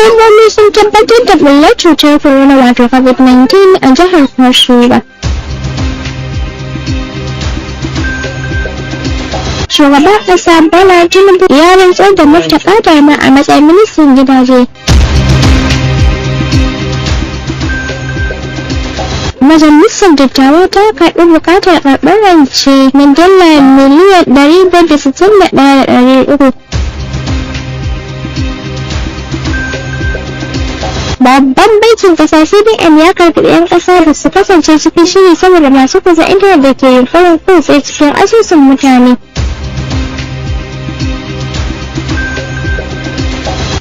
Hukumomi sun tabbatar da bullar cutar corona, wato COVID-19, a jihar Cross River. Shugaban ƙasa Bola Tinubu ya rantsar da Murtala Darma a matsayin ministan gidaje. Majalisar Dattawa ta karɓi buƙatar karɓar rance na dala miliyan 561,300. Babban bankin kasa CBN ya karɓi 'yan ƙasa da su kasance cikin shiri saboda masu kusa intanet da ke yunƙurin kutse cikin asusun mutane.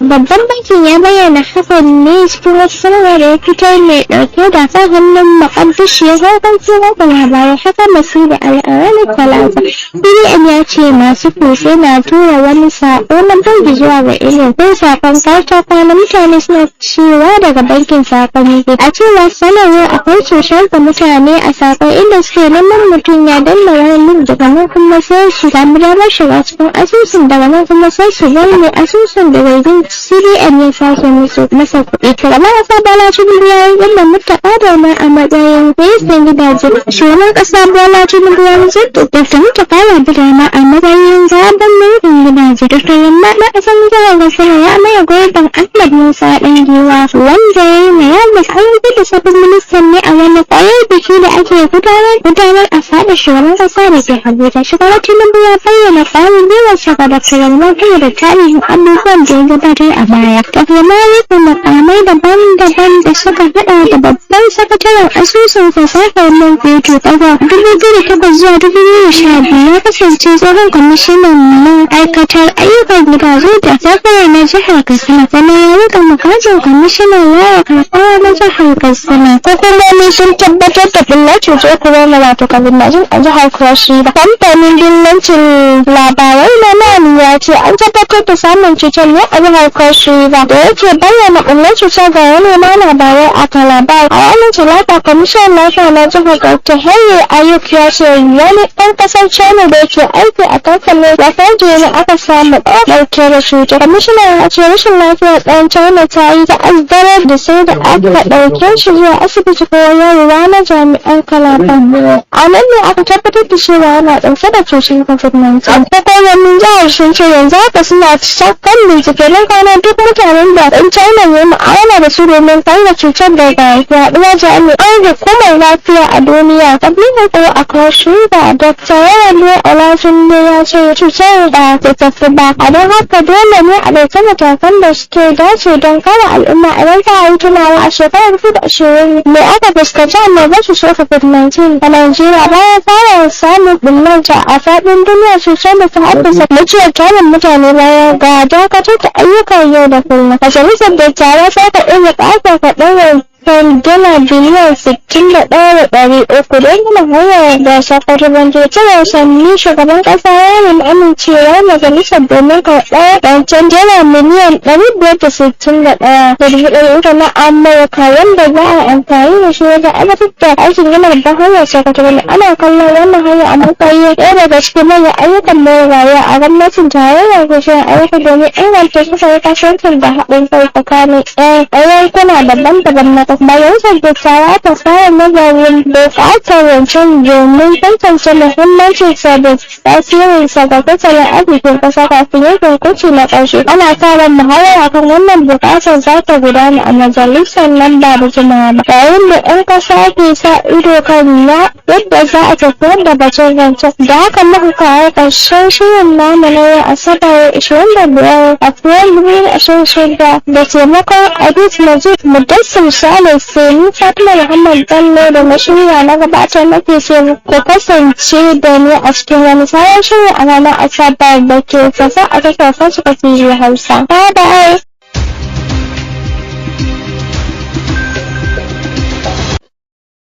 Babban bankin ya bayyana hakan ne cikin wata sanarwa da ya fitar mai ɗauke da sa hannun maƙaddashiyar harkokin watsa labarai haka masu da a ranar Talata. CBN ya ce masu kutse na tura wani saƙo na banki zuwa ga imel ko saƙon karta kwana mutane suna cewa daga bankin saƙon yake. A cewar sanarwar, akwai cutar da mutane a saƙon, inda suke neman mutum ya danna wani link, daga nan kuma sai su samu damar shiga cikin asusun, daga nan kuma sai su danne asusun da zargin CBN ya sace musu masa kuɗi. Shugaban ƙasa Bola Tinubu ya yi wannan Murtala Darma a matsayin ministan gidaje. Shugaban ƙasa Bola Tinubu ya yi Dr. Murtala Darma a matsayin sabon ministan gidaje. Dr. Yamma na ƙasar jihar Katsina ya maye gurbin Ahmad Musa Ɗangiwa, wanda ya yi mayabus. An da sabon ministan ne a wani ƙwayar biki da ake gudanar a fadar shugaban ƙasa da ke Abuja. Shugaban Tinubu ya bayyana ƙwarin gwiwarsa ga Dr. Yamma da tarihin abubuwan da ya gabatar a baya. Dr. ya makamai daban-daban da suka hada da babban sakataren asusun fasahar man fetur daga 2008 zuwa 2012. Ya kasance tsohon kwamishinan ma'aikatar ayyukan gidaje da safara na jihar Katsina. Sannan ya rika mukamin kwamishinan raya karkara na jihar Katsina. Hukumomi sun tabbatar da bullar cutar corona, wato COVID-19, a jihar Cross River. Kamfanin dillancin labarai na NAN ya ce an tabbatar da samun cutar ne a jihar Cross River. Da yake bayyana bullar cutar ga manema labarai a Calabar a ranar Talata, kwamishinan lafiya na jihar Dr. Henry Ayuk ya ce wani ɗan ƙasar China da ke aiki a kamfanin Lafarge ne aka samu ɗauke da cutar. Kwamishinan ya ce rashin lafiyar ɗan China ta yi ta'azzarar da sai da aka ɗauke shi zuwa asibiti koyarwa na jami'an Calabar. A nan ne aka tabbatar da cewa yana ɗauke da cutar COVID-19. Hukumomin jihar sun ce yanzu haka suna kan bincike don gano duk mutanen da ɗan China ya mu'amala da su domin kare cutar daga yaɗuwar. Jami'an hukumar lafiya a duniya WHO a Cross River, Dr. Yawale Olatunde, ya ce cutar ba ta tafi ba, a don haka dole ne a ɗauki matakan da suke dace don kare al'umma. Idan za a yi tunawa, a shekarar 2020 ne aka fuskanci annobar cutar COVID-19 a Najeriya bayan fara samun bullar ta a faɗin duniya, cutar da ta haddasa mutuwar tarin mutane baya ga dakatar da ayyukan yau da kullum. Majalisar Dattawa ta karɓi buƙatar karɓar kan dala biliyan 61,300 don gina hanyar da Sokoto Banjo ta wasanni. Shugaban kasa ya nemi amincewar majalisar domin karɓar rancen dala miliyan 561,300 na Amurka, wanda za a amfani da shi wajen aiwatar da aikin gina babban hanyar Sokoto Banjo. Ana kallon wannan hanya a matsayin ɗaya daga cikin manyan ayyukan more rayuwa a gwamnatin tarayya ke shirin aiwatar domin inganta sufurin kasuwancin da haɗin kai tsakanin yankuna daban-daban na. Majalisar Dattawa ta fara nazarin buƙatar rancen domin tantance muhimmancinsa da tasirinsa ga tattalin arzikin ƙasa kafin yanke hukunci na ƙarshe. Ana sa ran muhawara kan wannan buƙatar za ta gudana a majalisar nan ba da jimawa ba, yayin da 'yan ƙasa ke sa ido kan yadda za a tafiyar da batun rancen. Da haka muka kawo ƙarshen shirin namu na yau Asabar 25 Afrilu 2026, da taimakon Adit Majid Mudassir Sale, sai ni Fatima Muhammad Bello da na shirya na gabatar nake ce ku kasance da ni a cikin wani sabon shirin a ranar Asabar da ke tafe a tashar Fasika TV Hausa. Bye bye!